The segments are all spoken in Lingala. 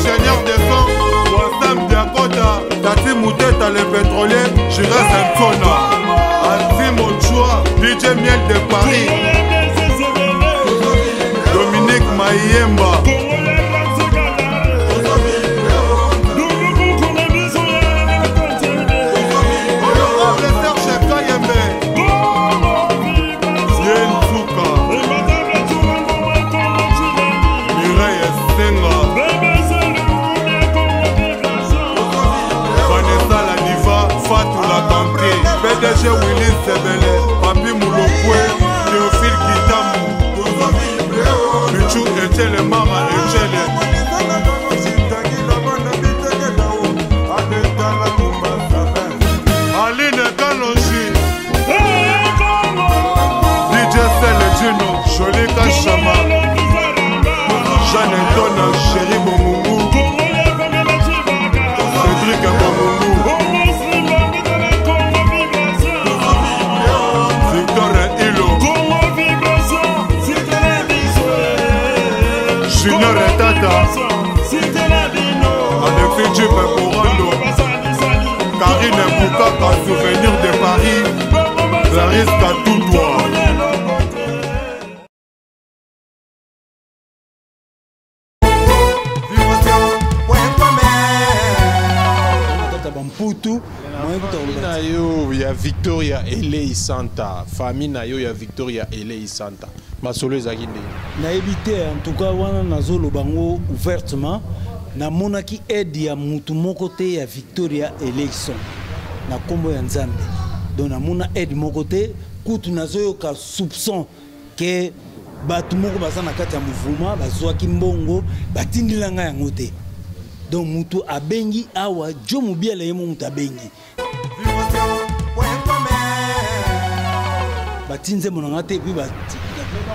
Ingénieur de son, Wassam Diakota, Tati Mouteta le pétrolier, Jires Nsona, Ati Monchoua, DJ Miel de Paris, Dominique Mayemba. Honorable Serge Kayembe, Ye Nsuka, Mireille Senga, Vanessa la Diva, Fatou la Tante, PDG Willy Sebele, Papi Moulokwe, Théophile Kitamu, Michou Echele, Mama Echele. Aline Kalonji, DJ Sele Gino, Jolie Kachama, Jeanne Antona, Chéri Bongungu, Cédric Bongungu, Victor Ilo, Junior Tata, Alexis Djipe Borando, Karine Boukaka, Souvenir de Paris, Clarisse Katoutoua. Kata bamputu moyen kuta Famille na yo ya Victoria Elei Santa, famille na yo ya Victoria Elei Santa, masolo ezalaki ndenge? Nayebi te, en tout cas wana nazoloba yango ouvertement, namonaki aide ya mutu moko te ya Victoria Eleison na nkombo ya Nzambe. Donc namona aide moko te, kutu nazoyoka soupçon ke bato moko baza na kati ya mouvement bazwaki mbongo batindela ngai yango te. Donc mutu abengi awa Jo Mubiala, ye mo mutu abengi batindi nzembo na nga te, puis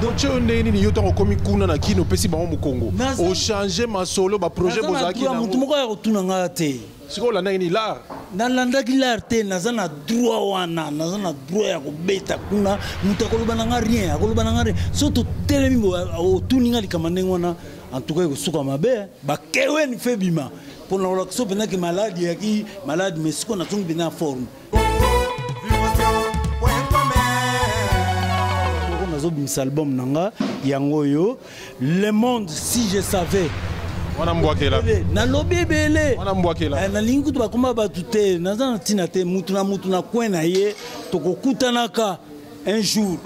Donc tio ndenge nini yo ntango okomi kuna na Kino opesi bango mokongo, ochange masolo, baprojet bozalaki na nango? Mutu moko ya kotuna nga te. Sikoyo olandaki nini lar? Nalandaki lar te, naza na droit wana, naza na droit ya kobeta kuna. Moto akoloba na nga rien, akoloba na nga rien. So totelemi otuni nga likambo ndenge wana, en tout cas ekosuka mabe. Bakeweni fe bima mpo na kolakisa so mpenzaki maladi yaki maladi, mais sikoyo nazongi mpenza na forme. Nazobimisa album na nga yango oyo, Le Monde. Si je savais Wana mbwakela. Nalobi ebele. Wana mbwakela. Nalingi kutu bakoma bato te, naza na ntina te. Mutu na mutu na coin na ye, tokokutanaka un jour.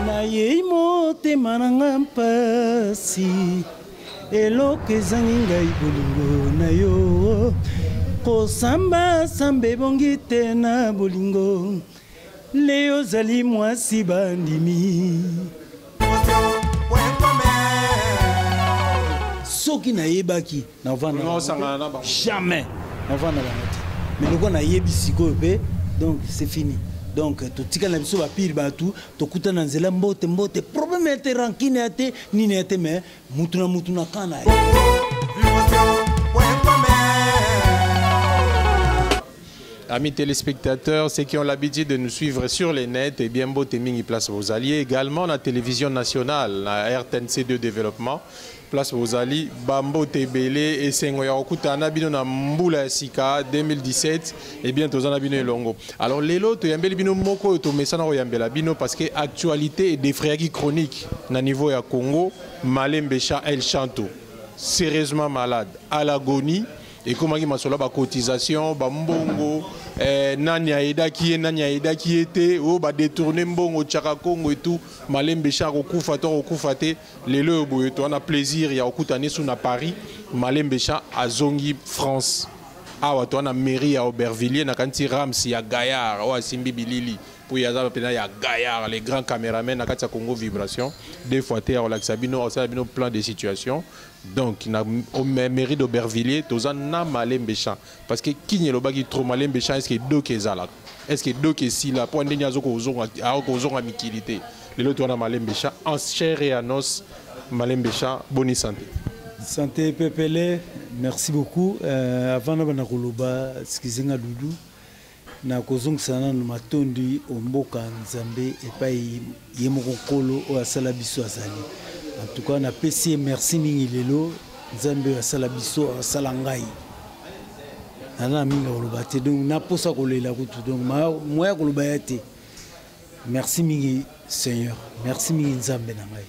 Nayei motema na nga mpasi, eloko ezangi ngai bolingo na yo, kosambasamba ebongi te na bolingo. Leo ozali mwasi bandimi. Soki nayebaki navanda Osangana na bango. Jamais navanda bango te, mais lokola nayebi sikoyo mpe, donc c'est fini. Donc totikali na biso bapire bato, tokuta na nzela, mbote mbote, problème ya te, rancune ya te, nini ya te, mais mutu na mutu na ka na ye. Amis téléspectateurs, ceux qui ont l'habitude de nous suivre sur les nets, et bien mbote mingi place bozali, également la télévision nationale, la RTNC 2 Développement, place bozali, bambote ebele, esengo ya kokutana bino na mbula ya sika 2017, et bien tozana bino elongo. Alors lelo toyambeli bino moko oyo tomesana koyambela bino parce que actualité edéfrayaki chronique na niveau ya Congo, Malembe El Chanto, sérieusement malade, à l'agonie. Ekomaki masolo ya bacotisation, bambongo, nani ayedaki ye, nani ayedaki ye te, oyo badétourne mbongo tiaka Congo et tout. Malembe Chant akokufa to akokufa te? Lelo oyo boye toza na plaisir ya kokutana esu na Paris. Malembe Chant azongi France awa, toza na mairie ya Aubervilliers. Nakanisi Rams ya Gaillard oyo asimbi bilili mpo ye aza mpenza ya Gaillard, les grands caméramen na kati ya Congo Vibration, deux fois te ya kolakisa bino, akosala bino plan de situation. Donc na mairie d'Aubervilliers toza na Malembe Chant, parce que Kini elobaki trop. Malembe Chant, est ce que doki ezalaka, est ce que doki esila mpo ndenge azokozonga mikili te? Lelo toza na Malembe Chant en chair et en os. Malembe Chant, boni santé? Santé pepele, merci beaucoup. Avant na bana koloba, excusez nga Dudu, na kozongisa nanu matondi o mboka Nzambe epai ye moko Nkolo oyo asala biso azali. En tout cas napesi ye merci mingi. Lelo Nzambe oyo asala biso, asala ngai, naza na mingi ya koloba te. Donc naposa kolela kutu, donc moya koloba ya te. Merci mingi Seigneur, merci mingi Nzambe na ngai.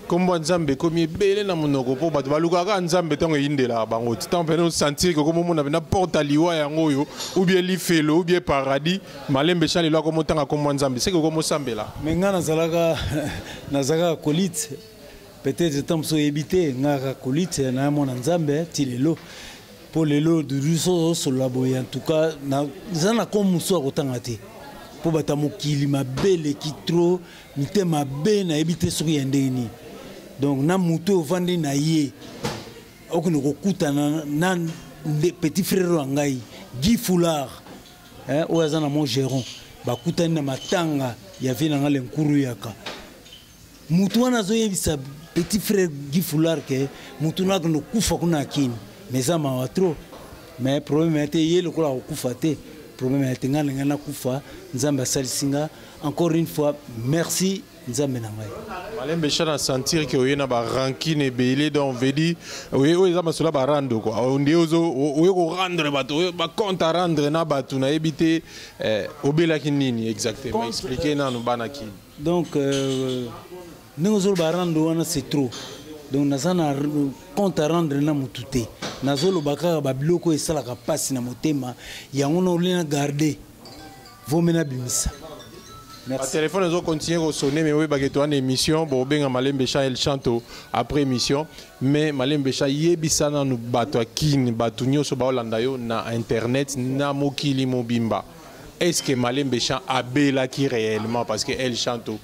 Nkombo ya Nzambe ekomi ebele na monoko, mpo bato balukaka Nzambe ntango eyindelaka bango ti ntango mpena osentir ke okomomona mpena porte ya liwa yango oyo, ou bien lifelo, ou bien paradis. Malembe Cha lelo akomotanga nkombo ya Nzambe, seke okomosambela. Me ngai nazalaka acolyte. Peut-être ntango mosusu oyebi te, ngai kaka acolyte na mwana Nzambe ti lelo. Mpo lelo, Dudu, so osolola boye, en tout cas eza na kombo mosusu ya kotanga te, mpo bato ya mokili mabe eleki trop, mitema mabe, nayebi te soki ya ndenge nini. Donc na motu oyo ovandi na ye, okende kokutana na petit frère ya ngai Guy Foulard, oyo aza na Montgeron, bakutani na matanga ya vie na ngai Lenkuru yaka. Motu wana azoyebisa petit frère Guy Foulard ke motu na akende kokufa kuna akini. Mais eza mawa trop. Mais problème ya te, ye lokola akokufa te, problème ya te. Ngai na ngai nakufa, Nzambe asalisi nga. Encore une fois, merci Nzambe na ngai. Malembe Cha, na sentir ke oye na barancune ebele. Donc veut dire oye oyo eza masolo ya barando quoi. Onde oye korendre bato bacompte à rendre na bato, nayebi te. Obelaki nini exactement? Explique nanu bana kini. Donc ndenge ozoloba rando wana, c'est trop. Donc naza na compte à rendre na motu te. Nazoloba kaka babiloko oyo esalaka mpasi na motema, yango na olie na garde vome nabimisa. Téléphone ezocontinue kosonner, mais oyebaka ete wana émission bobenga Malembe Cha El Chanto après émission. Mais Malembe Cha, yebisa nanu bato ya Kini, bato nyonso baolanda yo na internet na mokili mobimba, est ce que Malembe Cha abelaki réellement? Parce que El Chanto,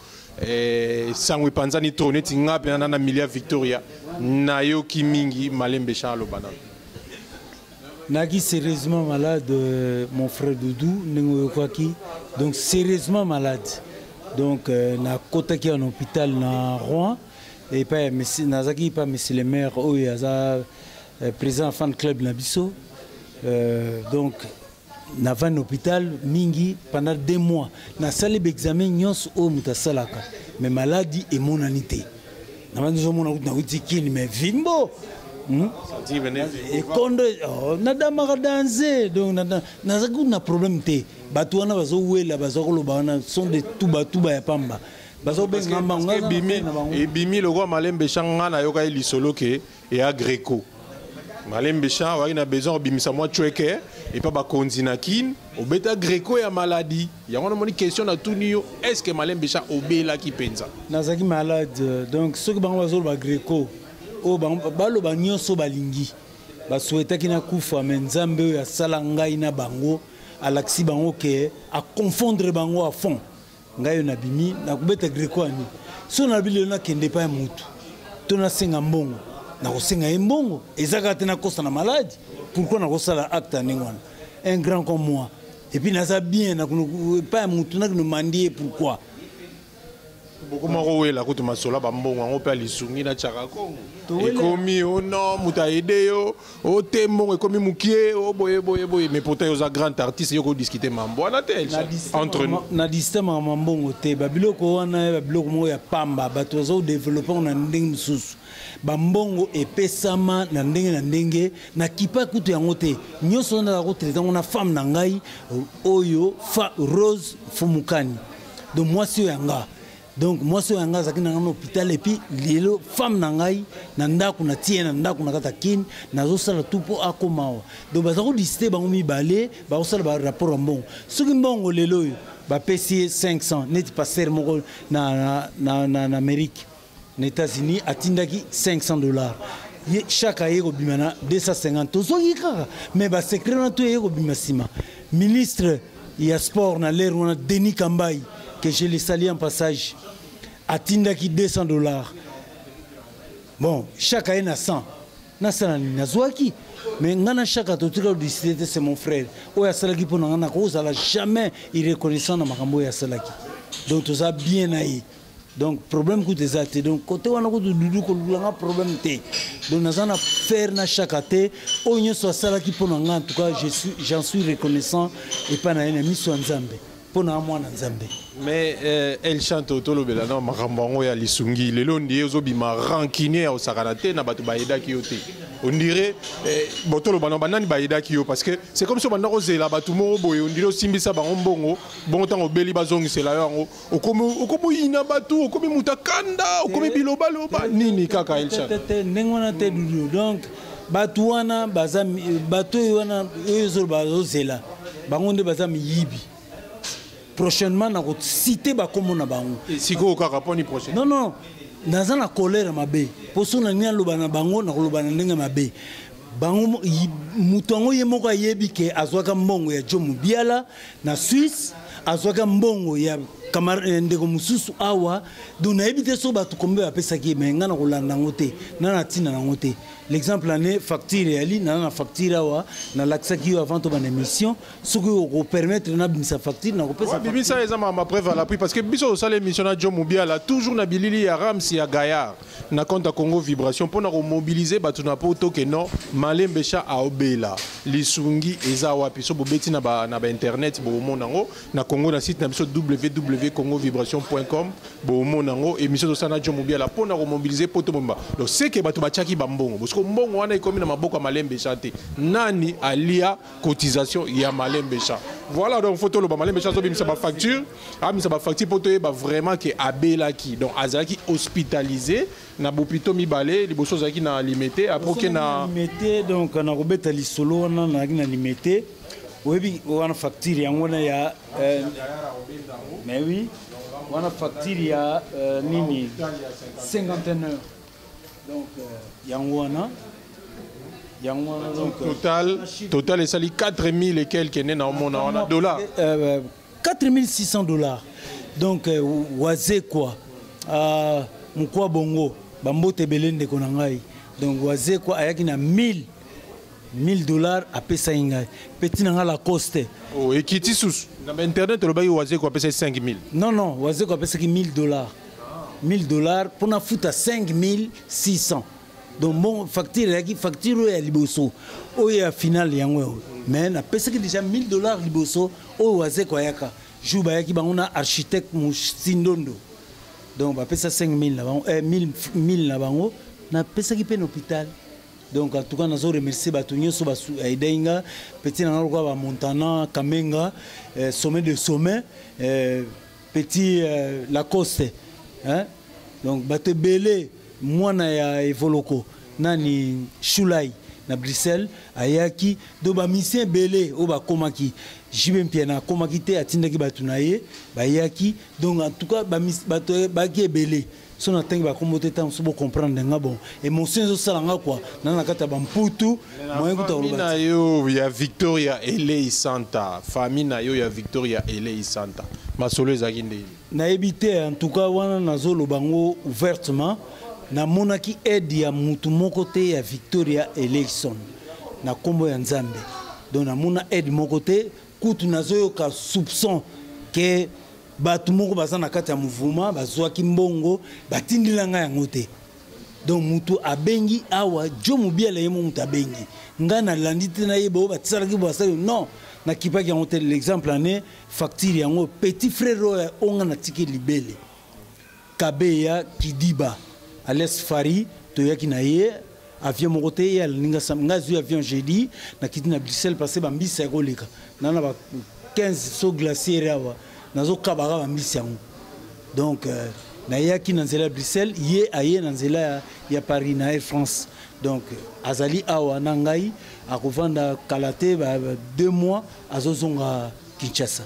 sango epanzani trop. Neti nga mpena na Milia Victoria, nayoki mingi. Malembe Cha, aloba nanu. Naki sérieusement malade, mon frère Doudou, ndenge oyokaki. Donc sérieusement malade. Donc nakotaki en hôpital na Rouen, epai nazalaki epai monsieur le maire oyo aza président fan club na biso. Donc navandi na hôpital mingi pendant 2 mois. Nasali baexamen nyonso oyo moto asalaka, mais maladie emonani te. Nabandi ozomona kutu nauti Kini, mais vimbo, Ekondo, oh, nadamaka danse. Donc nazalaki kutu na problème te. Bato wana bazowela, baza koloba wana sont de tubatuba ya pamba, bazobenga mbango. Ebimi lokwa Malembe Cha, nga nayoka ye lisolo ke eya greco. Malembe Cha oyaki na besoin obimisa mwa cweke epa bakonzi na Kine, obeta greco ya maladie. Yango namoni question natuni yo: est ce que Malembe Cha obelaki mpenza? Nazalaki malade. Donc soki bango bazoloba greco, oyo baloba nyonso balingi, basouhaitaki nakufa, me Nzambe oyo asala ngai na bango alakisi bango ke aconfondre bango à fond. Ngai oyo nabimi, nakobeta greco ani? So nalobi lelo nakende epai ya motu to nasenga mbongo, nakosenga ye mbongo, eza kaka te nakosa na maladie. Pourquoi nakosala acte ya ndenge wana? Un grand comme moi, et puis naza bien, epai ya motu nakende mandi ye, pourquoi? Bokoma kowela kutu masolo ya bambongo yango mpe alisungi na tiaka Kongo. Ekomi o non, moto aide yo o te, mbongo ekomi mokie o boye boye boye. Mais pourtant oza grand artiste, yo kodiscute mambo wana te entre nous. Na discute makambo mbongo te. Babiloko wana, babiloko moko ya pamba, bato baza kodévelopper na ndenge mosusu. Bambongo epesama na ndenge na ndenge, nakipa kutu yango te. Nyonso wana naza kotraiter yango na femme na ngai oyo fa Rose Fumukani. Donc mwasi oyo ya nga, donc mwasi oyo ya nga azalaki na ngai na hôpital. Et puis lelo femme na ngai na ndako, na tie na ndako na kati ya Kini, nazosala tout mpo akóma awa. Donc baza kodiscuter bango mibale, bakosala barapport ya mbongo. Soki mbongo lelo oyo bapesi ye 500, neti pasteur moko na Amérique, na États-Unis, atindaki 500 $, ye chaque aye kobima na 250. Tozoki kaka, mais basecret wana to eye kobima nsima. Ministre ya sport na l'heure wana, Denis Kambai, que je le salue en passage, atindaki 200 $. Bon, chaque aye na 100, nasala nini? Nazwaki, mais ngai na Chaka totika kodiscuter te. C'est mon frère oyo asalaki mpo na ngai, nakozala jamais irreconnaissant na makambo oyo asalaki. Donc toza bien na ye, donc problème kutu eza te. Donc côté wana kutu, Dudu, kolulanga problème te. Donc naza na faire na Chaka te. Oyo nyonso asalaki mpo na ngai, en tout cas j'en suis reconnaissant epai na ye na miso ya Nzambe. Mpo na mwana Nzambe. Mais El Chanto, tolobela na makambo yango ya lisungi. Lelo ndie ozobima rancunier ya osakana te na bato bayedaki yo te. On dirait bon, toloba na banani bayedaki yo, parce que c'est comme si obanda kozela bato moko boye, on dirait osimbisa bango mbongo bongo, ntango obeli bazongisela yo yango. Okomi oyina bato, okomi moto akanda, okomi bilobaloba nini kaka, El Chanto? Te, ndenge wana te, Dudu. Donc bato wana baza bato oyo wana oyo ezoloba bazozela bango nde baza miyibi. Prochainement nakociter bakombo na bango. Sikoyo kaka mponi prochain? Non, naza na colère mabe mpo so na nini aloba na bango, nakoloba na ndenge mabe. Bango moto yango ye moko ayebi ke azwaka mbongo ya Jo Mobiala na Suisse, azwaka mbongo ya ndeko mosusu awa. Donc nayebi te so bato kombe bapesaki ye, me ngai na kolanda yango te, na ntina nango te. L'exemple ane facture eyali naza na facture awa, nalakisaki yo avant tobanda émission. Soki okopermettre nabimisa facture, nakopesa. Bimisa, eza makambo preuve à l'appui, parce que biso osala émission na Jo Mobiala toujours na bilili ya Rams ya Gaillard na compte ya Congo Vibration mpona komobiliser bato na poto ke non, Malembe Cha aobela, lisungi eza wapi? So bobeti na bainternet, boomona yango na Congo, na site na biso www.congovibration.com, boomona yango, émission tosala na Jo Mobiala mpona komobiliser poto bomba. Donc c'est que bato batiaki bambongo, parce que mbongo wana ekomi na maboko ya Malembe Cha te. Nani alia cotisation ya Malembe Cha? Voilà, donc faut toloba, Malembe Cha azobimisa bafacture, abimisa bafacture mpo toyeba vraiment ke abelaki. Donc azalaki hospitalisé na bopito mibale. Liboso azalaki na Limete, après oke na Limete. Donc nakobeta lisolo wana, nazalaki na Limete. Oyebi wana facture yango wana ya mais oui, wana facture ya nini, 51 heures. Donc yango wana, yango wana donc Total esali 4000 et quelque nde na omona wana dollar. 4600 dollars. Donc Wazekwa, mokwa bongo bambote ebele, ndeko na ngai. Donc Wazekwa ayaki na 1000 1000 dollars, apesaki ngai. Petit na ngai Lacoste. Oh, ekiti susu. Na bainternet olobaki Wazekwa apesaki 5000. Non, Wazekwa apesaki 1000 dollars, 1000 dollars mpona futa 5600. Donc bon, facture eyaki, facture oyo ya liboso, oyo ya final yango oyo. Mais napesaki déjà 1000 dollars liboso oyo Wazekwa ayaka, jour bayaki bango na architecte Musindondo. Donc bapesa 5000 na bango, 1000, 1000 na bango napesaki mpe na hôpital. Donc en tout cas nazo remercier bato nyonso baaidai nga. Petit na nga lokola Bamontana Kamenga, sommet de sommet, petit Lacoste, hein? Donc bato ebele, mwana ya Evoloko nani, Shulai na Bruxelles ayaki. Donc bamusicien ebele oyo bakomaki, Jibe Mpiana akomaki te, atindaki bato na ye bayaki. Donc en tout cas bato bayaki ebele. So natangi bakombo te, ntango so bocomprendre nga. Bon, émotion ezosala nga kua na kati ya bamputu, moyen kuta koloba. Na yo ya Victoria Elei Santa, famille na yo ya Victoria Elei Santa, masolo ezalaki ndeni? Nayebi te. En tout cas wana nazoloba yango ouvertement, namonaki aide ya mutu moko te ya Victoria Eleison na nkombo ya Nzambe. Donc namona aide moko te. Kutu nazoyoka soupçon ke bato moko baza na kati ya mouvement bazwaki mbongo, batindela ngai yango te. Donc mutu abengi awa, Jo Mobiala ye mo mutu abengi ngai, nalandi te, nayeba oyo batisalaki bo basali. Non, nakipaki yango te. L'exemple ane facture yango, petit frère oyo onga natiki libele, Kabeya Kidiba alias Fari, toyaki na ye avion moko te. Ye alandi nga, nga azwi avion jeudi, nakiti na Bruxelles parce bambisi ya koleka na ba 15 so glacière awa, nazokabaka bambisi yango. Donc nayaki na nzela ya Bruxelles, ye aye na nzela ya Paris na Air France. Donc azali awa na ngai, akovanda kala te, ba 2 mois azozonga Kinshasa.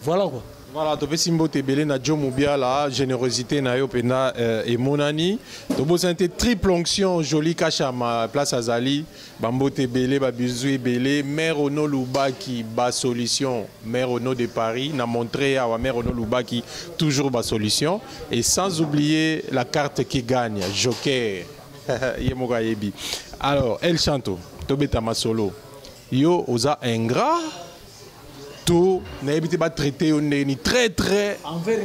Voilà quoi. Voilà, topesi mbote ebele na Jo Mobiala, générosité na yo mpenza emonani. Tobosani te triple onction, Joli Kachama, place azali, bambote ebele, babizu ebele. Mère Ono Lubaki, basolution. Mère Ono de Paris, na montré awa, Mère Ono Lubaki, toujours basolution. Et sans oublier la carte qui gagne, Joker. Ye moko ayebi. Alors, El Chanto, tobeta masolo. Yo, oza ingrat, to nayebi te batraite yo ndenge ni très très envers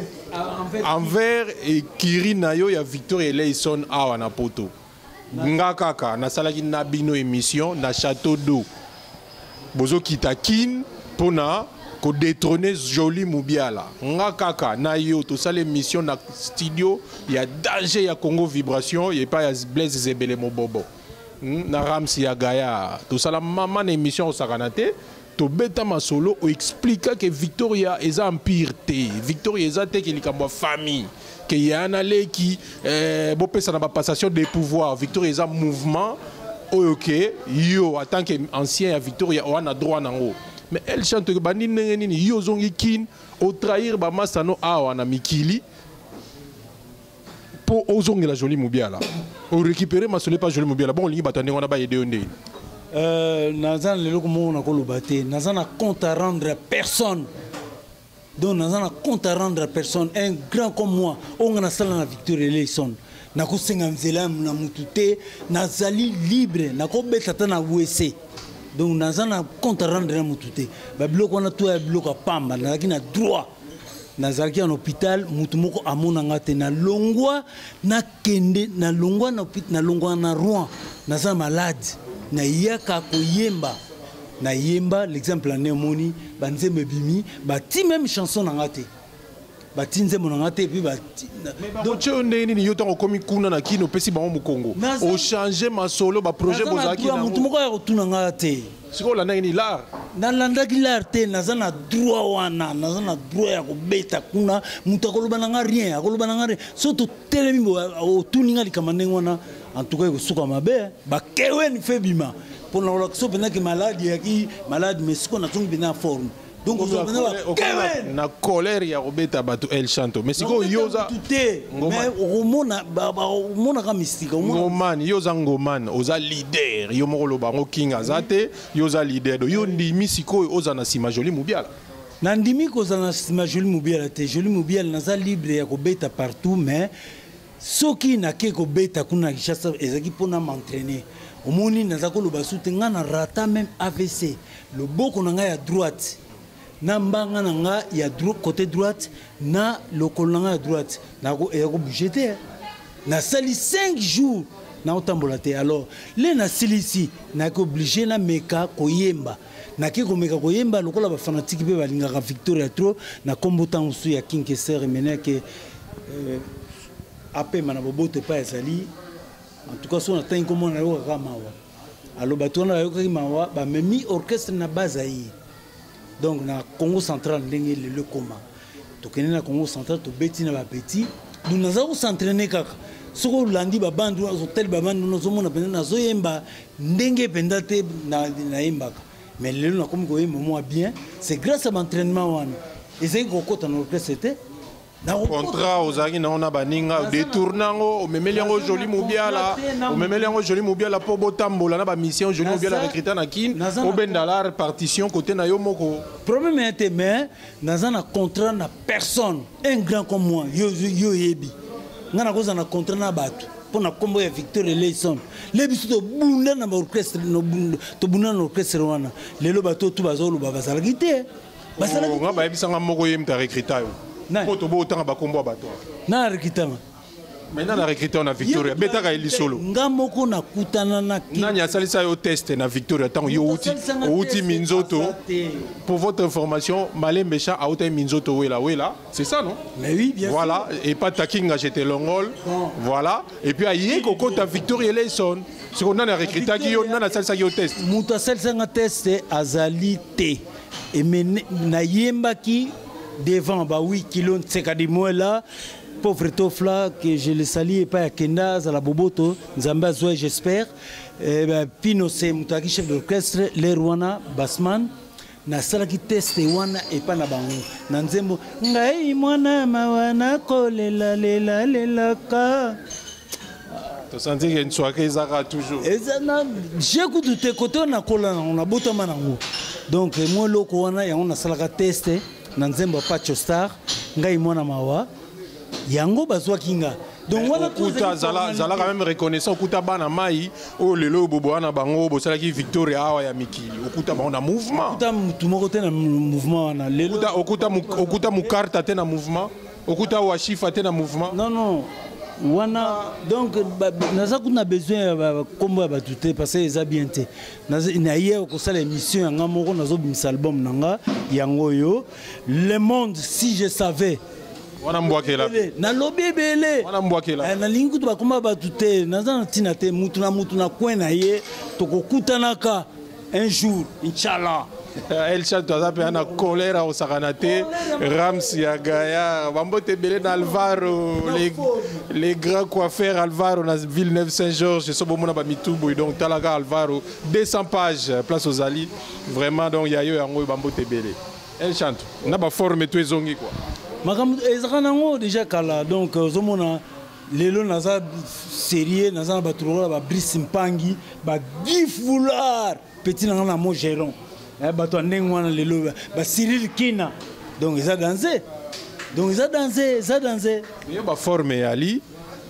envers ekiri na yo ya Victoria Eleison awa na poto. Nga kaka nasalaki na bino émission na Château d'eau, bozokita Kine mpona Kodétrôner Joli Mubiala, nga kaka na yo tosala émission na studio ya danger ya Congo Vibration epai ya Blaise Zebele Mobobo, Na Ramsi ya Gaya. Tosala mama na émission osakana te, tobeta masolo, oexplika ke Victoria eza empire te, Victoria eza te ke likambo ya famille, ke ya na leki, bopesa na bapassation de pouvoir. Victoria eza mouvement oyo ke yo en tant que ancien ya Victoria oa na droit nango. Mais El Chanto, bandi ndenge nini yo ozongi Kin, otrahir bamasano awa na mikili mpo ozongela Joli Mobiala, orécupérer masolo epa Joli Mobiala? Bon, olingi bato ya ndenge wana bayede yo ndeni? Naza na eloko moko nakoloba te. Naza na compte à rendre à personne. Donc naza na compte à rendre à personne. Un grand comme moi, oyo nga nasala na Victoria Eleison, nakosenga nzela na mutu te. Nazali libre, nakobeta ata na wc. Donc naza na compte à rendre na mutu te. Babiloko wana to ya biloko ya pamba. Nazalaki na droit, nazalaki na hôpital, mutu moko amonanga te. Nalongwa, nakende, nalongwa na nalongwa na Rouen, naza malade, nayaka koyemba, nayemba. L'exemple ane omoni banzembo ebimi, bati même chanson na nga te, bati nzembo na nga te. Et puis bati Donc oyo ndenge nini yo ntango okomi kuna na Kino, opesi bango mokongo, ochange masolo, baprojet bozalaki? Motu moko ya kotuna nga te. Sikoyo olandaki nini lar? Nalandaki lar te. Naza na droit wana, naza na droit ya kobeta kuna. Moto akoloba na nga rien, akoloba na nga rien. So totelemi, otuni nga likambo ndenge wana, en tout cas ekosuka mabe. Bakeweni fe bima mpona kolakisa mpenzaki maladi, eyaki maladi, mais sikoyo nazongi mpenza na forme. Donc na colère ya kobeta bato, El Chanto, mais sikoyo yo oza te, mais okomona, omonaka mystique. Ngoman, yo oza ngoman, oza leader. Yo moko oloba yango, King aza te, yo oza leader. Do yo ndimi sikoyo oza na nsima Joli Mobiala? Nandimi kozala na nsima Joli Mobiala te. Joli Mobiala, naza libre ya kobeta partout, mais soki nake kobeta kuna na Kinshasa, ezalaki mpona m'entraîner. Omoni, naza koloba su te. Ngai na rata même AVC, loboko na ngai ya droite na mbanga na ngai ya côté droite na lokolo na ngai ya droite eya kobouge te. Nasali 5 jours naotambola te. Alors le nasilisi, naki obligé nameka koyemba. Naki komeka koyemba lokola bafanatike mpe balingaka Victoria trop na nkombo ntango mosusu ya King Kester Emeneke, apema na boboto epai azali. En tout cas, so natangi komona, nayokaka mawa. Alo bato wana bayokaki mawa, bamemi orchestre na base aye. Donc na Congo Central, ndenge lelo ekoma, tokende na Congo Central, tobeti na bapeti. Donc naza kos'entraîner kaka. Soki olandi babandi, otali babandi, nazomona mpenza nazoyemba ndenge mpenza te nayembaka. Mais lelo nakomi koyemba mwa bien, c'est grâce à baentraînement wana. Ezalaki kokɔta na orchestre te. Contrat ozalaki nango na baninga, odétourne yango, omemeli yango Joli Mobiala, omemeli yango Joli Mobiala mpo botambola na bamission. Joli Mobiala recruta na Kine, obenda la répartition côté na yo moko. Problème ya te, mais naza na contrat na personne. Un grand comme moi, yo yo yebi nga nakozala na contrat na bato mpo na nkombo ya Victor Eleison? Le biso tobunda na baorchestre, tobunda na orchestre wana. Lelo bato tu bazoloba bazalaki te. Nga bayebisanga moko ye mutu arecruta yo mpo tobo otanga bakombo ya bato. Na recrutanga? Maintenant na recruté na Victoria, betaka ye lisolo. Nga moko nakutana na Nani asalisa yo test na Victoria ntango yo outi, outi minzoto? Pour votre information, Malembe Cha auta minzoto wela wela, c'est ça, non? Mais oui, bien. Voilà, et pas Takinga, j'étais longol. Bon. Voilà, et puis aye kokota Victoria Eleison. Siko nani arecrutaki yo? Nani asalisaki yo test? Moto asalisanga test azali te. Emene nayembaki devant ba 8 kilo nseka dimwela, pauvre Tofla, que je le salue epai akenda, azala boboto, Nzambe azwa, j'espère. Eh ben, Pino se moto ayaki chef d'orchestre l'heure wana, basman. Nasalaki test wana epai na bango na nzembo "Ngai mwana mawa nakolela lela lelaka". Tosanti ke nswaka ezaka toujours. Eza na je kutu te kote oyo nakola nango, nabotama nango. Donc mwa eloko wana yango nasalaka test na nzembo ya Pacho Star, "Ngai mwana mawa". Yango bazwaki nga. Donc wana okuta zala, zala quand même reconnaissant. Okuta bana mai oyo lelo oyo boboya na bango bosalaki Victoria awa ya mikili, okuta bango na mouvement? Okuta mutu moko te na mouvement wana lelo. Okuta, okuta, okuta mukarta te na mouvement? Okuta washifa te na mouvement? Non, non. Wana donc naza kuna besoin ya bakombo ya bato te, parce que eza bien te. Naye kosala émission ya nga moko, nazobimisa album na nga yango oyo, Le Monde. Si je savais. Wana mbwakela. Nalobi ebele. Wana mbwakela. Nalingi kutu bakoma bato te, naza na ntina te. Mutu na mutu na coin na ye, tokokutanaka un jour, inchallah. El Chanto aza mpe na colère, akosakana te. Rams ya Gaillard, bambote ebele na Alvaro, les grands coiffeurs Alvaro na Villeneuve Saint Georges. So bomona bamitubu, donc talaka Alvaro, 200 pages, place ozali vraiment. Donc ya yo yango oyo, bambote ebele. El Chanto na baforme to ezongi quoi. Makambo ezalaka nango déjà kala. Donc ozomona lelo naza sérieux, naza na bato lokola babrice Mpangi, bagifular petit na nga na mo géron, bato ya ndenge wana lelo, bacyril Kina. Donc eza danse, donc eza danse, eza danse. Yo baforme eyali,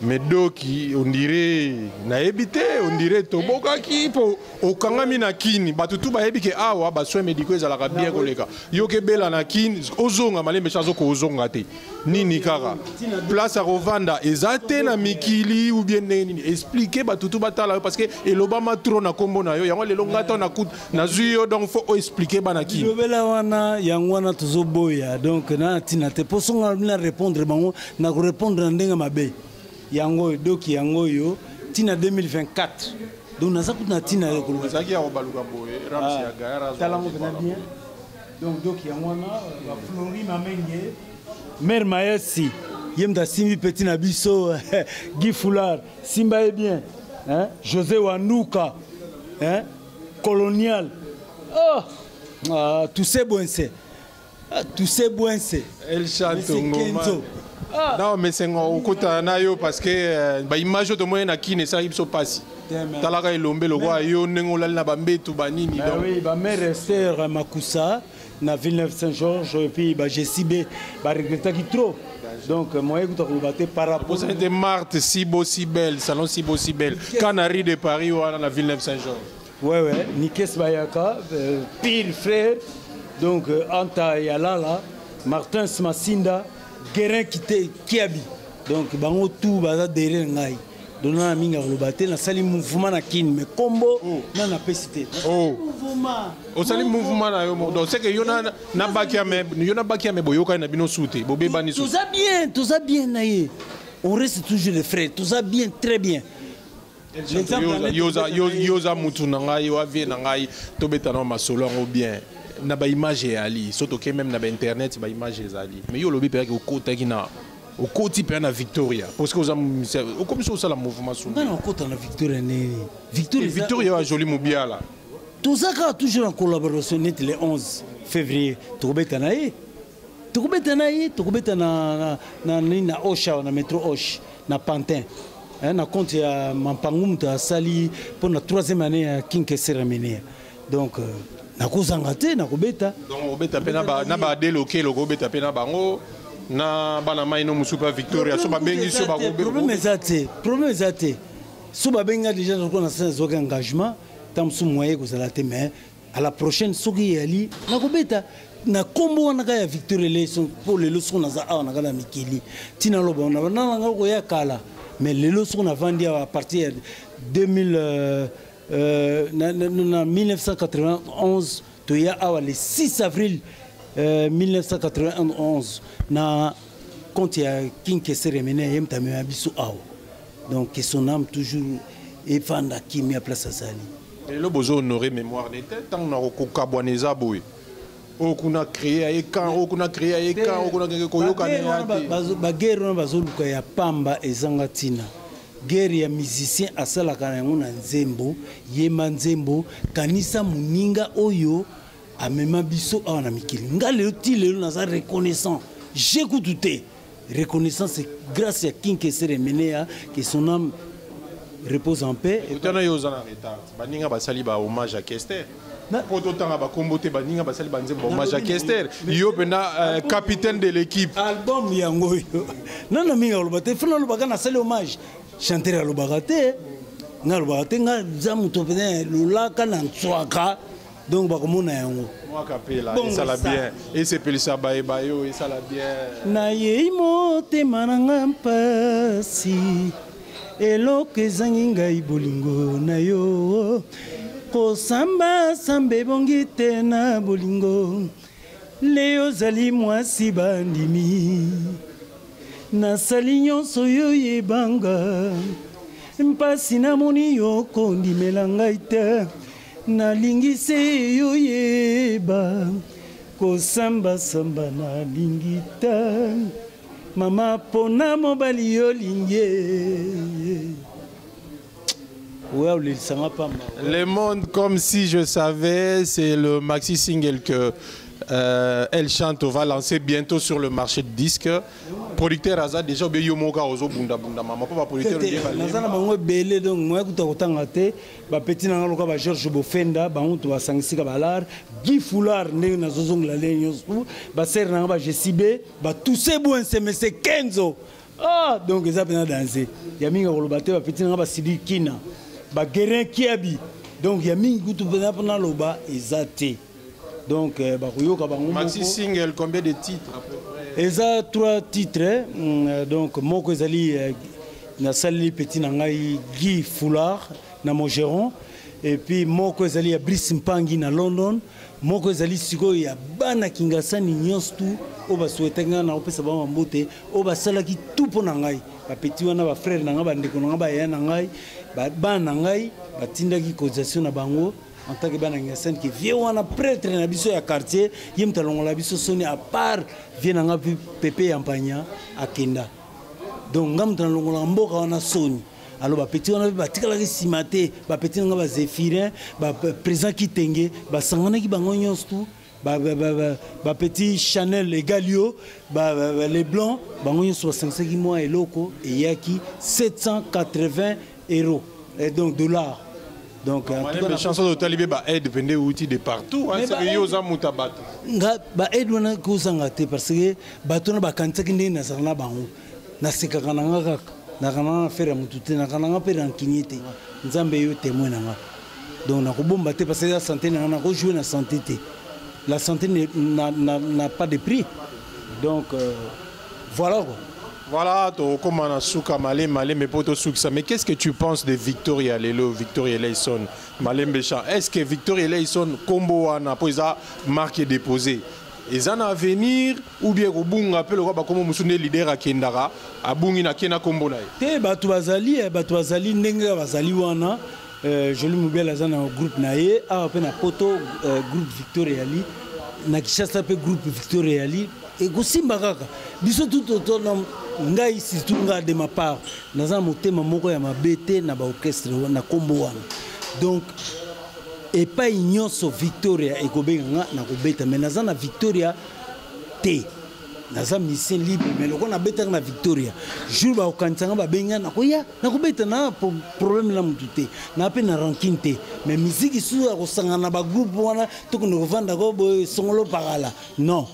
mais doki on dirait nayebi te, on dirait tobokaki mpo okangami na Kini. Bato tu bayebi ke awa basoin médicaux ezalaka bien koleka. Yo kebela na Kini, ozonga malembe so azoka ozonga te. Nini kaka place ya kovanda eza te na mikili ou bien ndenge nini? Explique bato tu batala yo, parce que elobama trop na nkombo na yo. Yango lelo nga to nazwi yo, donc faut oexplique bana Kini. Lobela wana, yango wana tozoboya. Donc na ntina te, mpo songa na répondre bango, na korépondre na ndenge mabe. Yango oyo doki, yango oyo ntina 2024. Donc naza kutu na ntina ya koloba. Ezalaki ya kobaluka boye, Rams ya Gaillard. Talango mpena bien. Donc doki yango wana, baflori Mamenge, mare Mayasi, ye moto asimbi petit na biso Guy Foulard, simba ye bien, hein? José Wanduka, hein? Colonial, oh! Ah, Toussaint Bwense, ah, Toussaint Bwense. El Chanto. Ngoma. Ah. Non, mais c'est okutana na yo parce que baimage oyo tomoni na Kini esalaki biso mpasi. Talaka elombe lokwa yo ndenge olali na bambetu banini. Donc oui, bamare Ester Makusa na Villeneuve Saint Georges, et puis bagesibe baregretaki trop. Donc moyen kuta koloba te par rapport. Bosani te Marthe Sibo Sibel, salon Sibo Sibel, Canary de Paris wana na Villeneuve Saint Georges. Ouais, Nikes Bayaka, pire frère. Donc Anta Yalala, Martin Smasinda, Guérin Kite Kiabi. Donc bango tout baza derrière ngai. Donc na mingi koloba te, nasali mouvement na Kini, mais kombo na napesi te. Oh. Mouvement. Osali mouvement na yo moko. Donc c'est que yo na baki ya me, yo na baki ya me, boyokani na bino su te, bobebani su? Toza bien, toza bien na ye. On reste toujours les frères, toza bien, très bien. Yo oza mutu na ngai, yo avie na ngai, tobeta na masolo yango bien. Na baimage eyali, so toke même na bainternet, baimage ezali. Mais yo olobi mpeyaki okotaki na, okoti mpenza na Victoria, parce que oza okomi so osala mouvement su. Nga na okota na Victoria nini? Victoria Victoria ya Joli Mobiala. Toza kaka toujours en collaboration. Neti le 11 février tokobeta na ye, tokobeta na ye, tokobeta na nini, na Osha, na métro Osh, na Pantin, na compte ya Mampangu, moto asali mpo na troisième année ya King Kester Emeneya. Donc nakozanga te, nakobeta. Donc obeta mpe na badelokelo, okobeta mpe na bango, na bana mai no mosusu mpe Victoria, so babengi so. Problème eza te, problème eza te. So babengi nga déjà, nakoka na nazwaki engagement ntango mosusu, moyen kozala te. Mais à la prochaine, soki eyali, nakobeta na nkombo wana kaka ya Victor Eleison. Mpo lelo soki naza awa na kaka na mikili, ntina loba na nanga koya kala. Mais lelo soki navandi awa à partir ya 2000, na 1991, toya awa le 6 avril 1991 na compte ya King Kester Emeneya, ye moto amema biso awa. Donc que son âme toujours efanda kimia place azali. Lelo bozo honorer mémoire nete ntango na kokabwana eza boye, oyo kuna créé aye camp, oyo kuna créé aye camp, oyo kuna koyokana ya te. Baguerre wana bazoluka ya pamba, ezanga ntina. Guerre ya musicien asalaka na yango na nzembo, yemba nzembo, kanisa moninga oyo amema biso awa na mikili. Nga lelo ti lelo naza reconnaissant, je kutu te reconnaissant, c'est grâce ya King Kester Emeneya, que son âme repose en paix. Otana yo oza na retard, baninga basali ba hommage à Kester, mpo totanga bakombo te. Baninga basali banzembo ba hommage à Kester, yo mpenza capitaine de l'équipe. Album yango oyo, nano mingi aloba te, fana alobaka nasali hommage. Chanteur alobaka te, nga alobaka te. Nga za moto mpenza lolaka na ntswaka. Donc bakomona yango. Mwa kapela esala bien, esepelisa bayeba yo, esala bien. Nayei motema na nga mpasi, eloko ezangi ngai bolingo na yo, kosambasamba ebongi te na bolingo. Leo ozali mwasi bandimi, nasali nyonso yo yebanga, mpasi namoni yo kondimela ngai te, nalingi se yo yeba, kosambasamba nalingi te, mama pona mobali yo lingi. Ouais, Le monde comme si je savais, c'est le maxi single que El Chanto va lancer bientôt sur le marché de disques. Producteur aza déjà obe yo moka ozo bunda bunda mama po ba producteur bien ba. Naza na bango ebele, donc moi kuta kotanga te, ba petit na loka ba Georges Bofenda, bango to basangisika ba lar, Guy Foulard ndenge nazozongela le nyonso, ba ser na ba Jesibe, ba Toussaint Bouin CMC Kenzo. Ah, donc eza pena danser. Ya mingi koloba te, ba petit na ba Sidi Kina, ba Guerin Kiabi. Donc ya mingi kutu pena pena loba eza te. Donc bakoyoka bango Maxi single, combien de titres à peu près? Eza 3 titres, hein. Donc moko ezali nasaleli petit na ngai Guy Foulard na Montgeron, et puis moko ezali ya Brice Mpangi na London, moko ezali sikoyo ya bana Kingasani nyonso tu oyo basouhaitaki ngai na kopesa bango mbote, oyo basalaki tout mpo na ngai, ba petit wana, ba frère na ngai, ba ndeko na ngai, ba yaya na ngai, ba bana na ngai batindaki cotisation na bango en tant que bana Kingasani, ke vieux wana prêtre na biso ya quartier, ye moto alongola biso soni, à part vieux na ngai Pepe Yampanya akenda. Donc ngai moto nalongolaka mboka wana soni. Alors ba petit wana batikalaki nsima te, ba petit na ngai ba Zéphirin, ba président Kitenge, basanganaki bango nyonso tu, ba petit Chanel Egalio, les blancs, bango nyonso basangisaki mwa eloko eyaki 780 euros, et donc dollars. Donc, en tout cas, les chansons de Talibé, ba aide vende outil de partout, hein, Mais c'est ba que aide yo za muta bato. Nga ba aide wana kozanga te, parce que bato na bakanisaki ndenge nazala na bango. Nasekaka na nga kaka, nakana na faire ya motu te, nakana nga mpe rancunier te. Nzambe yo témoin na nga. Donc nakobomba te, parce que la santé na nga, nakojouer na santé te. La santé n'a pas de prix. Donc voilà quoi. Voilà, to comme on a souka malé malé mais poto souka. Mais qu'est-ce que tu penses de Victoria Lelo, Victoria Eleison, Malembe Chant? Est-ce que Victoria Eleison combo wana po eza marque déposée? Eza na avenir ou bien kobunga pe lokwa bakomo musu nde leader akendaka, abungi na kena kombo na ye? Te, bato bazali, bato bazali ndenge bazali wana. Jolie Mobile aza na groupe na ye, awa pe na poto, groupe Victoria Ali, na Kinshasa pe groupe Victoria Ali. Ekosimba kaka biso tout autour na ngai, surtout nga de ma part, naza na motema moko ya mabe te na ba orchestre na kombo wana. Donc epai nyonso Victoria ekobenga nga na kobeta, mais naza na Victoria te, naza musicien libre, mais lokola nabetaka na Victoria, jour bakokanisa nga babenga, nakoya nakobeta na problème na mutu te, na pe na rancune te, mais musique susu ya kosangana na ba groupe wana tokende kovanda ko boye songolo pakala, non,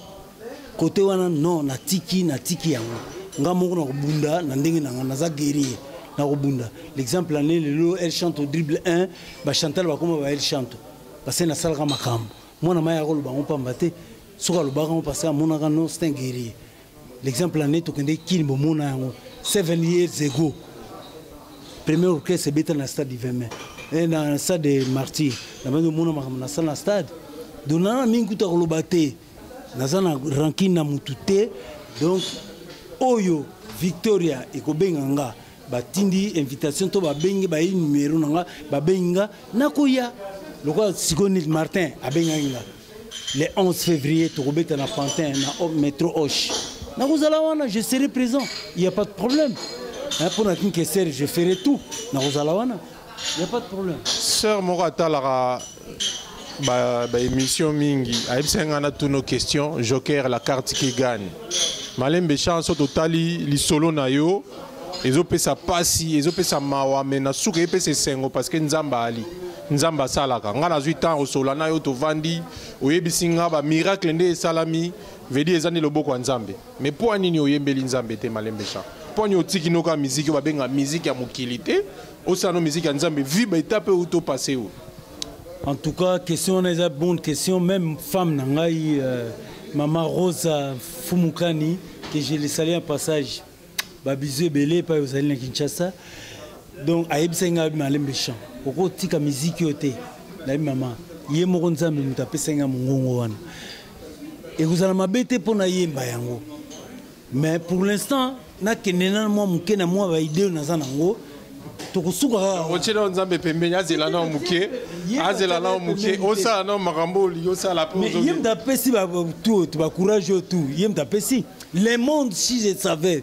côté wana non, natiki, natiki yango nga moko nakobunda na ndenge na nga, naza guerrier nakobunda. L'exemple année lelo El Chanto dribble 1, ba Chantal bakoma ba El Chanto parce que nasalaka makambo mwana mai akoloba ngo pamba te, soki alobaka ngo parce que amonaka non, c'est un guerrier. L'exemple année tokende kini bomona yango 7 years ago, premier orchestre ebeta na stade du 20 mai, et na stade des Martyrs, na bando mona makambo na salle na stade. Donc nana mingi kuta koloba te, naza na rancune na mutu te. Donc oyo Victoria ekobenga nga, batindi invitation to babengi bayi numéro na nga, babengi nga nakoya. Lokola sikoyo neti Martin abengaki nga le 11 février tokobeta na Pantin na métro Hoche, nakozala wana, je serai présent, il y a pas de problème. Hein, pour na Kinkesser, je ferai tout, nakozala wana, il y a pas de problème. Sœur moko atalaka ba émission mingi, ayebisaki nga na tous nos questions, Joker la carte qui gagne. Malembe chance totali lisolo na yo, ezopesa pasi, ezopesa mawa, mais na suka epesa esengo parce que Nzambe ali. Nzambe asalaka. Nga nazwi temps osola na yo tovandi, oyebisi nga ba miracle nde esalami, veut dire eza nde loboko ya Nzambe. Mais po nini oyembeli Nzambe te Malembe Chant? Po nini otiki noka musique oyo babenga musique ya mokili te, osala no musique ya Nzambe, vi ba étape oyo to passer oyo? En tout cas, question wana eza bonne question. Même femme na ngai, maman Rosa Fumukani, que je le salue en passage, babizu ebele epai ozali na Kinshasa. Donc ayebisaki ngai Malembe Chant, okotika miziki oyo te. Nayebi mama ye moko Nzambe moto apesaki ngai mongongo wana, ekozala mabe te mpo nayemba yango. Mais pour l'instant nakende na mwa moke na mwa baide oyo naza nango, tokosuka kaka. Otie nao Nzambe pembeni, azela nao moke, azela nao moke, osala nao makambo olingi osala mpe. Mais ye moto apesi tu bacourage oyo tu, ye moto apesi le monde. Si je savais,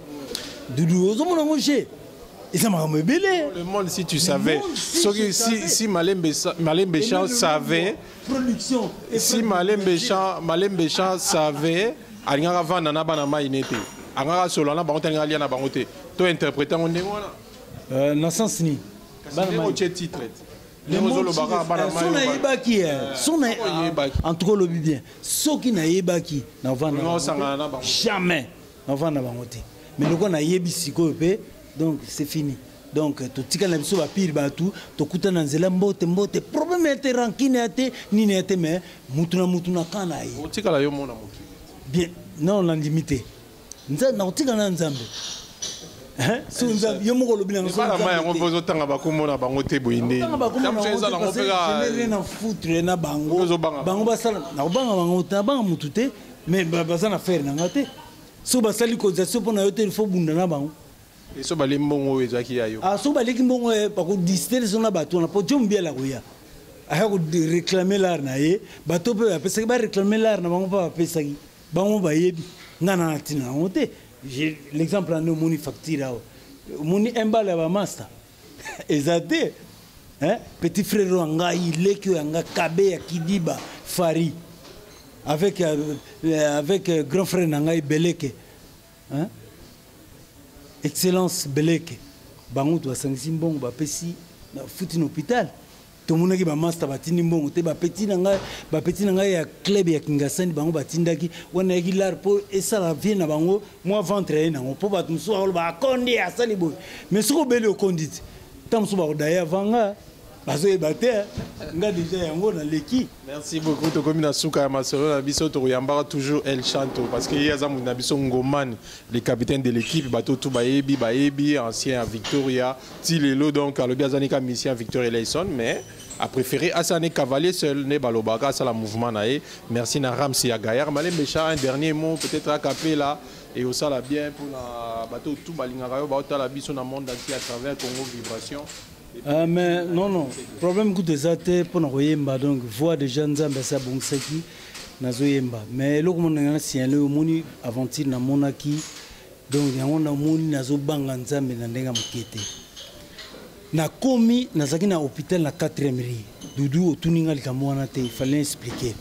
Dudu, ozomona yango je eza makambo ebele. Le monde, si tu savais, soki si Malembe Chant savait production. Si Malembe Chant savait, alingaka vanda na bana mai ne te, angaka solo na bango te, alingaka lia na bango te. To interpréter yango ndenge wana. Na sens nini? Otie titre. So nayebaki, so en tout cas olobi bien, soki nayebaki navanda, jamais navanda bango te. Mais lokola nayebi sikoyo mpe, donc c'est fini. Donc totikali na biso bapire bato, tokuta na nzela, mbote mbote, problème ya te, rancune ya te, nini ya te, mais mutu na mutu na ka na ye. Otikala yo mona mokili. Bien, non, nandimi te. Nakotikala na Nzambe. So Nzambe yo moko olobi. Nango yango mpo ozotanga bakombo na bango te boye. Nde na foutre na bango, bango basala. Nakobanga bango te, nabanga mutu te, mais baza na frère na nga te. So basali cotisation mpo na yo te, il faut bunda na bango. So bali mbongo oyo ezalaki ya yo. Ah, so baleki mbongo, bakodistere so na bato wana, po tio mobiala koya aya koréclamer l'argent na ye. Bato mpe bapesaki, baréclamer l'argent na bango mpe bapesaki bango, bayebi nga na ntina yango te. L'exemple ane, omoni facture awa, omoni imbala ya bamaster eza te. Petit frère oyo ya ngai, leki oyo ya nga, kabe ya Kidiba Fari, avec grand frère na ngai Beleke, hein? Excellence Beleke, bango to basangisi mbongo, bapesi na futi na hôpital. Tomonaki bamaster batindi mbongo te. Bapeti na ngai ya club ya Kingasani, bango batindaki wana, yaki lare mpo esala vie na bango mwa ventre ye nango, mpo bato mosusu bakoloba akondi, asali boye. Mais soki obeli, okondi te. Ntango mosusu bakodaye avant nga, bazoyeba te nga déjà yango naleki. Merci beaucoup. Tokomi na suka ya masolo na biso. Tokoyambaka toujours El Chanto parce que ye aza moto na biso, Ngomane, le capitaine de l'équipe. Bato tu bayebi, bayebi ancien ya Victoria ti lelo. Donc alobi aza nika mission ya Victoria Eleison, mais a préféré asala ne cavalier seul, ne balobaka asala mouvement na ye. Merci na Ramsi ya Gaillard. Malembe Chant, un dernier mot peut-être acapella et osala bien mpona bato tu balingaka yo, baotala biso na monde entier à travers Congo Vibration. Mais non, non, problème kutu eza te mpona koyemba. Donc voix déjà Nzambe asi abongisaki, nazoyemba. Mais eloko mona nga na signale, omoni aventure namonaki, donc yango namoni nazobanga Nzambe na ndenge ya moke te. Nakomi, nazalaki na hôpital na 4e rue. Dudu, otuni nga likambo wana te, il fallait expliquer.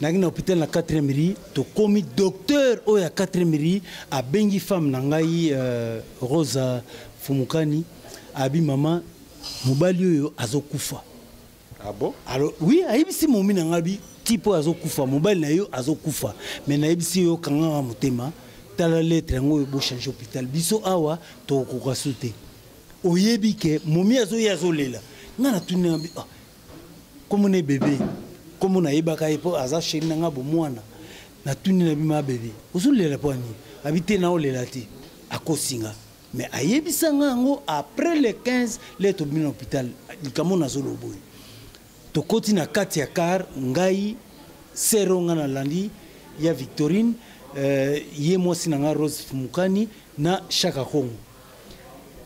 Nazalaki na hôpital na 4e rue. Tokomi, docteur oyo ya 4e rue abengi femme na ngai, Rosa Fumukani, abi mama, mobali oyo azokufa. Ah bon? Alors oui, ayebisi momi na ngai bi tipo azokufa, mobali na yo azokufa, mais nayebisi yo, kanganga motema, tala lettre yango oyo, bochange hôpital, biso awa tokokoka su te. Oyebi ke momi azoya, azolela. Ngai natuni na bi, ah, komona ye bebe, kombo nayebaka ye mpo aza chéri na ngai bomwana. Natuni na bima, bebe, ozolela mpo ani? Abi te, naolela te, akosinga. Mais ayebisa nga yango après le 15 le tobimi na hôpital. Likambo nazoloba oyo, tokoti na kati ya car, ngai sero, nga nalandi ya Victorine, ye mwasi na nga Rose Fumukani na Shaka Kongo.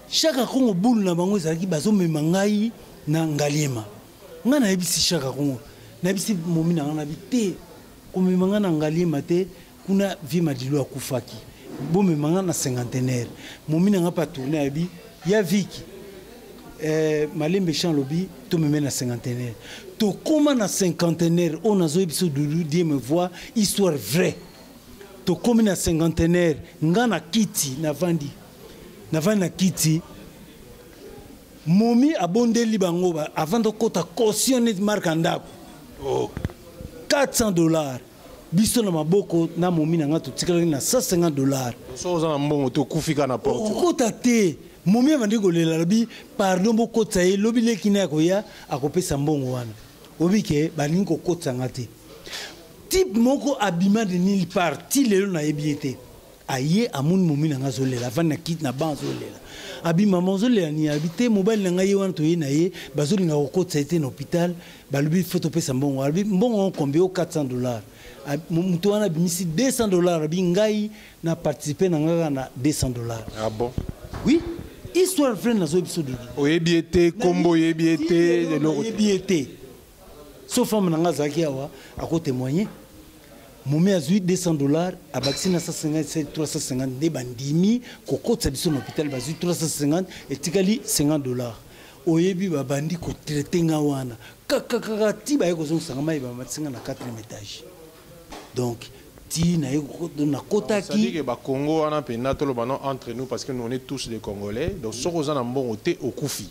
Shaka Kongo, bulu na bango ezalaki bazomema ngai na Ngaliema. Ngai nayebisi Shaka Kongo, nayebisi momi na ngai, nabi te, komema ngai na Ngaliema te, kuna vie Madilu akufaki, bomema ngai na Cinquantenaire. Momi na ngai mpe atourne, ayebi ya Viki, Malembe Chant lobi tomeme na Cinquantenaire. Tokóma na Cinquantenaire oyo nazoyebi biso, Dudu, Dieu me voit, histoire vraie. Tokómi na Cinquantenaire, nga na kiti navandi, navandi na kiti, momi abondeli bango avant tokɔta, caution neti marque ya ndako, oh. 400 $. Biso na maboko na momi na nga totikalaki na 150 $. So oza na mbongo te, okufi kaka na porte. Okota te. Momi abandi kolela, alobi pardon, bokotisa ye, lobi leki na ya koya akopesa mbongo wana. Oyebi ke balingi kokotisa nga te. Type moko abima de nulle part, ti lelo nayebi ye te. Aye amoni momi na nga azolela, avandi na kiti na banc azolela. Abi mama ozolela nini? Abi te mobali na ngai ye wana toye na ye, bazolinga kokotisa ye te na hôpital, balobi faut topesa mbongo. Alobi mbongo yango combien? O 400 dollars. Moto wana abimisi 200 dollars, abi ngai na participer na nga kaka na 200 dollars. Ah bon? Oui. Histoire vraie nazoyebi biso Didi. Oyebi ye te, kombo oyebi ye te, eloko te. Oyebi ye te. So femme na nga azalaki awa ako témoigner. Momi azwi 200 dollars, abakisi na 150, 350 nde bandimi kokotisa biso na hôpital, bazwi 350 etikali 50 dollars. Oyebi babandi ko traiter nga wana kaka kaka ti baye kozongisa nga mai, bamatisi nga na 4e étage. Donc ti na ye nakotaki. C'est-à-dire que ba Congo wana mpenza toloba non entre nous parce que nous on est tous des Congolais, donc soki oza na mbongo te okufi.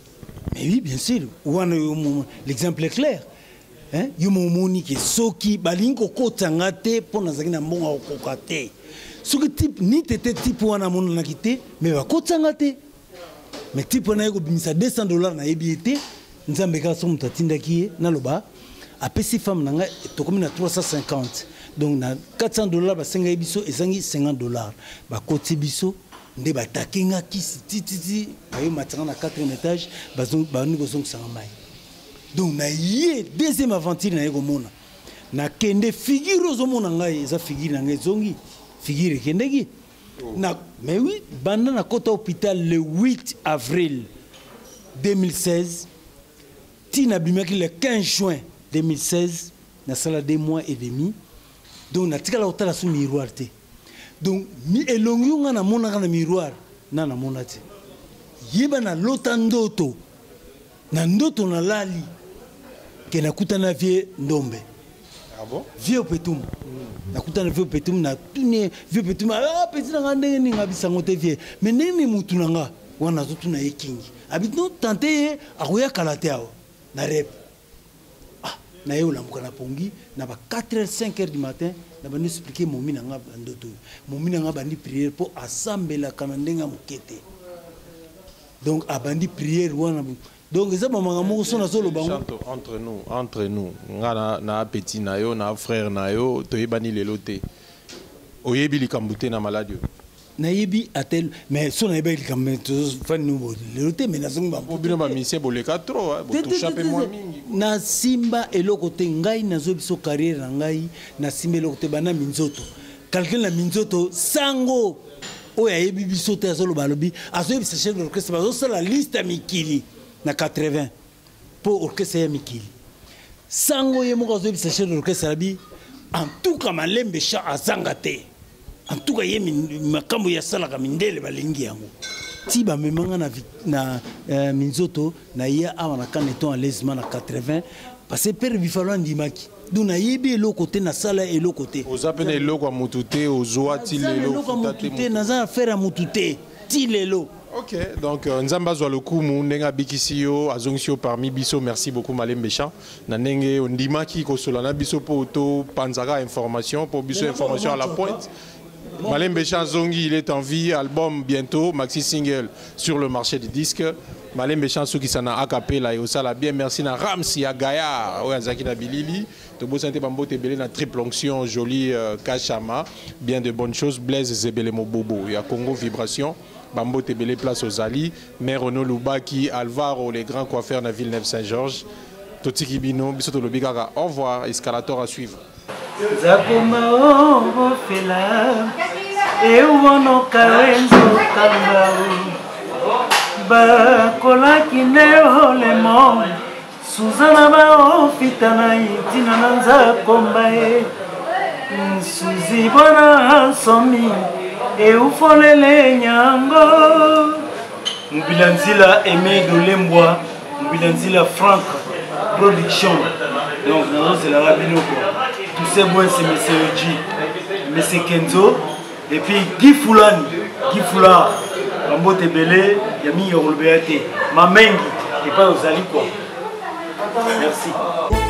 Mais oui, bien sûr, wana yo l'exemple est clair. Hein? Yo momoni ke soki balingi kokota nga te mpo nazalaki na mbongo ya kokoka te. Soki type ni tete type wana amonanaki te, mais bakotisa nga te. Mais type wana ye kobimisa 200 dollars nayebi ye te. Nzambe kaka soki moto atindaki ye, naloba apesi femme na ngai tokomi na 350. Donc na 400 dollars basengaki biso ezangi 50 dollars. Bakoti biso nde batake nga kisi ti ti ti baye matanga na 4e étage, bandi kozongisa nga mai. Donc na ye deuxième aventure na ye komona. Na kende figure ozomona ngai eza figure na ngai ezongi, figure ekendeki. Na, mais oui, banda na kota hôpital le 8 avril 2016, ti na bimaki le 15 juin 2016, na sala 2 mois et demi. Donc na tikala kotala sous miroir te. Donc mi elongi nga na monaka na miroir na na mona te. Yeba na lota ndoto. Na ndoto na lali ke nakutana vie Ndombe. Ah bon? Vieux Petum. Nakutana vieux Petum na tuni vieux Petum, ah petit na nga ndenge nini nga bisango te vieux. Mais ndenge nini mutu na nga wana nazotuna ye kingi. Abi non tante ye akoya kala te awa na rep. Ah na ye olamuka na pongi na ba 4 heures 5 heures du matin na bandi expliquer momi na nga ndoto. Momi na nga bandi prière po asambelaka na ndenge ya moke te. Donc abandi prière wana. Donc eza ba makambo moko so nazoloba ngo. Chanto, entre nous, entre nous, nga na, na petit na yo, na frère na yo, toyebani lelo te. Oyebi likambo te na maladi oyo? Nayebi atel, mais so nayebi likambo, mais tofandi no bo lelo te, mais nazongi ba Po bino ba musicien boleka trop, hein, Te, te, botoucha te, pe te, mwa te. mingi. Nasimba eloko te, ngai nazoyebi biso carrière na ngai, nasimba eloko te bana minzoto. Calcul na minzoto sango oyo ayebi biso te azoloba alobi azoyebisa chef d'orchestre bazosala liste ya mikili na 80 po orchestre ya mikili. Sango ye moko azoyebisa chef d'orchestre alobi en tout cas Malembe Chant azanga te. En tout cas ye makambo ya salaka mindele balingi yango. Ti ba memanga na na minzoto na ye awa na Caneton à l'aisement na 80 parce que père Bifalo andimaki. Donc nayebi eloko te, nasala eloko te. Oza pe na eloko ya mutu te, ozwa ti Naza na lelo, eloko ya ofuta te mutu te, mutu. naza na affaire ya mutu te, ti lelo. Ok, donc Nzambe azwa lokumu ndenge abikisi yo, azongisi yo parmi biso. Merci beaucoup Malembe Chant. Na ndenge ondimaki kosola na biso po to panzaka information, po biso Mais information à la d'abord, pointe. Malembe Chant Zongi, il est en vie, album bientôt, maxi single sur le marché du disque. Malembe Chant soki sana acapella et osala bien. Merci na Ramsi ya Gaillard, oyo azalaki na Bilili. Tobo sante bambote ebele na triple onction, jolie Kachama, bien de bonnes choses. Blaise Zebele Mobobo ya Congo Vibration. Bambote ebele place ozali. Mère Renaud Lubaki, Alvaro, les grands coiffeurs na Villeneuve-Saint-Georges. Totiki bino, biso tolobi kaka. Au revoir, escalator à suivre. Zakoma obofela ewonoka wenzo kamba bakolaki nde olemo Suzana baofita na itina na nzakomba ye Suzi bwana nsomi eufolele nyango Mobila Nzila Aimé Dolembwa Mobila Nzila Franck Production. Donc nazozelaka bino quoi. Tout c'est bon, c'est Monsieur G, Monsieur Kenzo et puis Guy Foulani, Guy Foulard. Bambote ebele ya mingi ya kolobela te. Mamengi epai ozali quoi. Merci.